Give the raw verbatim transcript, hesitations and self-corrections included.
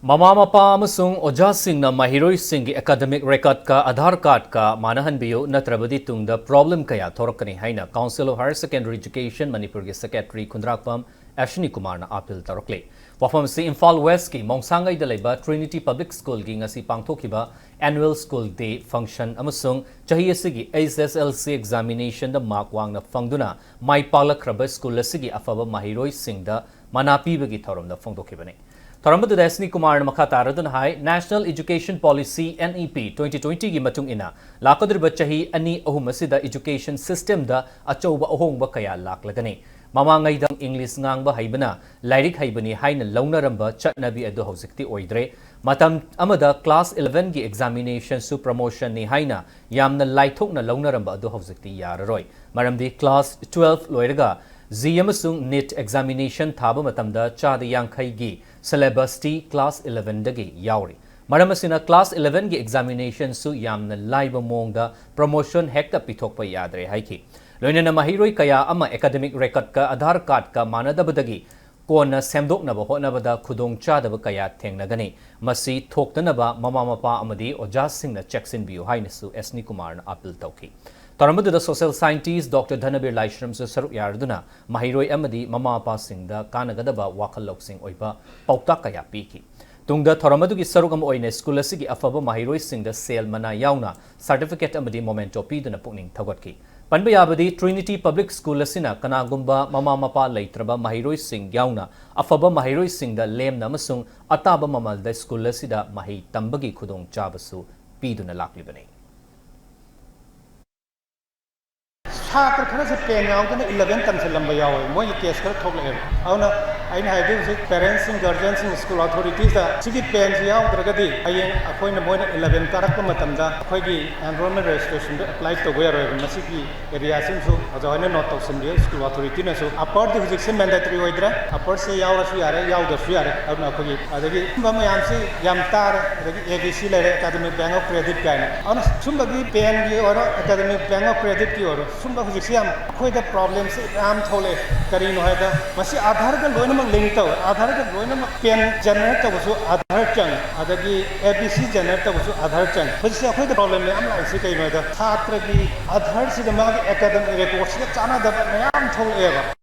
ꯃꯃꯥ ꯃꯄꯥ ꯑꯃꯁꯨꯡ ꯑꯣꯖꯥꯁꯤꯡꯅ ꯃꯍꯩꯔꯣꯏꯁꯤꯡꯒꯤ academic recordꯀ Aadhaar cardꯀ ꯃꯥꯟꯅꯍꯟꯕꯤꯌꯨ, ꯅꯠꯇ꯭ꯔꯕꯗꯤ ꯇꯨꯡꯗ problem ꯀꯌꯥ ꯊꯣꯔꯛꯀꯅꯤ ꯍꯥꯏꯅ Council of Higher Secondary Education ꯃꯅꯤꯄꯨꯔꯒꯤ secretary ꯈꯨꯟꯗ꯭ꯔꯥꯛꯄꯝ ꯑꯦꯁ꯭ꯋꯤꯅꯤ ꯀꯨꯃꯥꯔꯅ appeal ꯇꯧꯔꯛꯂꯤ꯫ ꯋꯥꯐꯝ ꯑꯁꯤ ꯏꯝꯐꯥꯜ ꯋꯦꯁꯀꯤ ꯃꯣꯡꯁꯥꯡꯉꯩꯗ ꯂꯩꯕ Trinity Public Schoolꯒꯤ ꯉꯁꯤ ꯄꯥꯡꯊꯣꯛꯈꯤꯕ annual school day function ꯑꯃꯁꯨꯡ ꯆꯍꯤ ꯑꯁꯤꯒꯤ H S L C examinationꯗ mark ꯋꯥꯡꯅ ꯐꯪꯗꯨꯅ ꯃꯥꯏ ꯄꯥꯛꯂꯛꯈ꯭ꯔꯕ school ꯑꯁꯤꯒꯤ ꯑꯐꯕ ꯃꯍꯩꯔꯣꯏꯁꯤꯡꯗ ꯃꯅꯥ ꯄꯤꯕꯒꯤ ꯊꯧꯔꯝꯗ ꯐꯣꯡꯗꯣꯛꯈꯤꯕꯅꯤ꯫ ꯊꯧꯔꯝ ꯑꯗꯨꯗ ꯑꯦꯁ꯭ꯋꯤꯅꯤ ꯀꯨꯃꯥꯔꯅ ꯃꯈꯥ ꯇꯥꯔꯗꯨꯅ ꯍꯥꯏ, National Education Policy, N E P, twenty twentyꯒꯤ ꯃꯇꯨꯡ ꯏꯟꯅ ꯂꯥꯛꯀꯗꯧꯔꯤꯕ ꯆꯍꯤ ꯑꯅꯤ ꯑꯍꯨꯝ ꯑꯁꯤꯗ education systemꯗ ꯑꯆꯧꯕ ꯑꯍꯣꯡꯕ ꯀꯌꯥ ꯂꯥꯛꯂꯒꯅꯤ꯫ ꯃꯃꯥꯡꯉꯩꯗ English ꯉꯥꯡꯕ ꯍꯩꯕꯅ ꯂꯥꯏꯔꯤꯛ ꯍꯩꯕꯅꯤ ꯍꯥꯏꯅ ꯂꯧꯅꯔꯝꯕ ꯆꯠꯅꯕꯤ ꯑꯗꯨ ꯍꯧꯖꯤꯛꯇꯤ ꯑꯣꯏꯗ꯭ꯔꯦ꯫ ꯃꯇꯝ ꯑꯃꯗ class elevenꯒꯤ examinationꯁꯨ promotionꯅꯤ ꯍꯥꯏꯅ ꯌꯥꯝꯅ ꯂꯥꯏꯊꯣꯛꯅ ꯂꯧꯅꯔꯝꯕ ꯑꯗꯨ ꯍꯧꯖꯤꯛꯇꯤ ꯌꯥꯔꯔꯣꯏ꯫ ꯃꯔꯝꯗꯤ class twelve ꯂꯣꯏꯔꯒ JEE ꯑꯃꯁꯨꯡ NEET examination ꯊꯥꯕ ꯃꯇꯝꯗ ꯆꯥꯗ ꯌꯥꯡꯈꯩꯒꯤ syllabusꯇꯤ class elevenꯗꯒꯤ ꯌꯥꯎꯔꯤ꯫ ꯃꯔꯝ ꯑꯁꯤꯅ class elevenꯒꯤ examinationꯁꯨ ꯌꯥꯝꯅ ꯂꯥꯏꯕ ꯃꯑꯣꯡꯗ promotion ꯍꯦꯛꯇ ꯄꯤꯊꯣꯛꯄ ꯌꯥꯗ꯭ꯔꯦ ꯍꯥꯏꯈꯤ꯫ ꯂꯣꯏꯅꯅ ꯃꯍꯩꯔꯣꯏ ꯀꯌꯥ ꯑꯃ academic recordꯀ Aadhaar cardꯀ ꯃꯥꯟꯅꯗꯕꯗꯒꯤ ꯀꯣꯟꯅ ꯁꯦꯝꯗꯣꯛꯅꯕ ꯍꯣꯠꯅꯕꯗ ꯈꯨꯗꯣꯡꯆꯥꯗꯕ ꯀꯌꯥ ꯊꯦꯡꯅꯒꯅꯤ꯫ ꯃꯁꯤ ꯊꯣꯛꯇꯅꯕ ꯃꯃꯥ ꯃꯄꯥ ꯑꯃꯗꯤ ꯑꯣꯖꯥꯁꯤꯡꯅ ꯆꯦꯛꯁꯤꯟꯕꯤꯌꯨ ꯍꯥꯏꯅꯁꯨ ꯑꯦꯁ꯭ꯋꯤꯅꯤ ꯀꯨꯃꯥꯔꯅ appeal ꯇꯧꯈꯤ꯫ ꯊꯧꯔꯝ ꯑꯗꯨꯗ social scientist Doctor ꯙꯅꯕꯤꯔ ꯂꯥꯏꯁ꯭ꯔꯝꯁꯨ ꯁꯔꯨꯛ ꯌꯥꯔꯗꯨꯅ ꯃꯍꯩꯔꯣꯏ ꯑꯃꯗꯤ ꯃꯃꯥ ꯃꯄꯥꯁꯤꯡꯗ ꯀꯥꯟꯅꯒꯗꯕ ꯋꯥꯈꯜ ꯂꯧꯁꯤꯡ ꯑꯣꯏꯕ ꯄꯥꯎꯇꯥꯛ ꯀꯌꯥ ꯄꯤꯈꯤ꯫ ꯇꯨꯡꯗ ꯊꯧꯔꯝ ꯑꯗꯨꯒꯤ ꯁꯔꯨꯛ ꯑꯃ ꯑꯣꯏꯅ school ꯑꯁꯤꯒꯤ ꯑꯐꯕ ꯃꯍꯩꯔꯣꯏꯁꯤꯡꯗ ꯁꯦꯜ ꯃꯅꯥ ꯌꯥꯎꯅ certificate ꯑꯃꯗꯤ memento ꯄꯤꯗꯨꯅ ꯄꯨꯛꯅꯤꯡ ꯊꯧꯒꯠꯈꯤ꯫ ꯄꯟꯕ ꯌꯥꯕꯗꯤ, Trinity Public School ꯑꯁꯤꯅ ꯀꯅꯥꯒꯨꯝꯕ ꯃꯃꯥ ꯃꯄꯥ ꯂꯩꯇ꯭ꯔꯕ ꯃꯍꯩꯔꯣꯏꯁꯤꯡ ꯌꯥꯎꯅ ꯑꯐꯕ ꯃꯍꯩꯔꯣꯏꯁꯤꯡꯗ ꯂꯦꯝꯅ ꯑꯃꯁꯨꯡ ꯑꯇꯥꯕ ꯃꯃꯜꯗ school ꯑꯁꯤꯗ ꯃꯍꯩ ꯇꯝꯕꯒꯤ ꯈꯨꯗꯣꯡꯆꯥꯕꯁꯨ ꯄꯤꯗꯨꯅ ꯂꯥꯛꯂꯤꯕꯅꯤ꯫ ꯁꯥꯇ꯭ꯔ ꯈꯔꯁꯦ ꯄꯦꯟ ꯌꯥꯎꯗꯅ eleven ꯇꯝꯁꯤꯜꯂꯝꯕ ꯌꯥꯎꯋꯦ꯫ ꯃꯣꯏꯒꯤ case ꯈꯔ ꯊꯣꯛꯂꯛꯑꯦꯕ꯫ ꯑꯗꯨꯅ ꯑꯩꯅ ꯍꯥꯏꯗꯤ ꯍꯧꯖꯤꯛ parentsꯁꯤꯡ, guardianꯁꯤꯡ, school authoritiesꯇ ꯁꯤꯒꯤ ꯄꯦꯟꯁꯤ ꯌꯥꯎꯗ꯭ꯔꯒꯗꯤ ꯍꯌꯦꯡ ꯑꯩꯈꯣꯏꯅ, ꯃꯣꯏꯅ eleven ꯀꯥꯔꯛꯄ ꯃꯇꯝꯗ ꯑꯩꯈꯣꯏꯒꯤ enrollment registrationꯗ apply ꯇꯧꯕ ꯌꯥꯔꯣꯏꯕ꯫ ꯃꯁꯤꯒꯤ areaꯁꯤꯡꯁꯨ ꯑꯣꯖꯥ ꯍꯣꯏꯅ note ꯇꯧꯁꯤꯟꯕꯤꯌꯨ꯫ School authorityꯅꯁꯨ upperꯗꯤ ꯍꯧꯖꯤꯛꯁꯦ mandatory ꯑꯣꯏꯗ꯭ꯔꯦ, upperꯁꯦ ꯌꯥꯎꯔꯁꯨ ꯌꯥꯔꯦ, ꯌꯥꯎꯗ꯭ꯔꯁꯨ ꯌꯥꯔꯦ꯫ ꯑꯗꯨꯅ ꯑꯩꯈꯣꯏꯒꯤ ꯑꯗꯒꯤ ꯁꯨꯝꯕ ꯃꯌꯥꯝꯁꯤ ꯌꯥꯝ ꯇꯥꯔꯦ꯫ ꯑꯗꯒꯤ A B C ꯂꯩꯔꯦ, Academic Bank of Credit ꯀꯥꯏꯅ꯫ ꯑꯗꯨꯅ ꯁꯨꯝꯕꯒꯤ ꯄꯦꯟꯒꯤ ꯑꯣꯏꯔꯣ, Academic Bank of Creditꯀꯤ ꯑꯣꯏꯔꯣ, ꯁꯨꯝꯕ ꯍꯧꯖꯤꯛꯁꯤ ꯌꯥꯝ ꯑꯩꯈꯣꯏꯗ problemꯁꯤ ꯌꯥꯝ ꯊꯣꯛꯂꯛꯑꯦ꯫ ꯀꯔꯤꯅꯣ ꯍꯥꯏꯗ, ꯃꯁꯤ Aadhaarꯒ ꯂꯣꯏꯅ ꯂꯣꯏꯅꯃꯛ ꯂꯤꯡ ꯇꯧꯋꯦ꯫ ꯑꯥꯙꯥꯔꯒ ꯂꯣꯏꯅꯃꯛ ꯄꯦꯟ ꯖꯦꯅꯦꯔꯦꯠ ꯇꯧꯕꯁꯨ ꯑꯥꯙꯥꯔ ꯆꯪꯉꯤ, ꯑꯗꯒꯤ ꯑꯦ ꯕꯤ ꯁꯤ ꯖꯦꯅꯦꯔꯦꯠ ꯇꯧꯕꯁꯨ ꯑꯥꯙꯥꯔ ꯆꯪꯉꯤ꯫ ꯍꯧꯖꯤꯛꯁꯦ ꯑꯩꯈꯣꯏꯗ ꯄ꯭ꯔꯣꯕ꯭ꯂꯦꯝ ꯃꯌꯥꯝ ꯂꯥꯛꯏꯁꯦ ꯀꯩꯅꯣ ꯍꯥꯏꯗ, ꯁꯥꯇ꯭ꯔꯒꯤ ꯑꯥꯙꯥꯔꯁꯤꯗ ꯃꯥꯒꯤ ꯑꯦꯀꯥꯗꯃꯤꯛ ꯔꯦꯀꯣꯔꯠꯁꯤꯒ ꯆꯥꯟꯅꯗꯕ ꯃꯌꯥꯝ ꯊꯣꯛꯂꯛꯑꯦꯕ꯫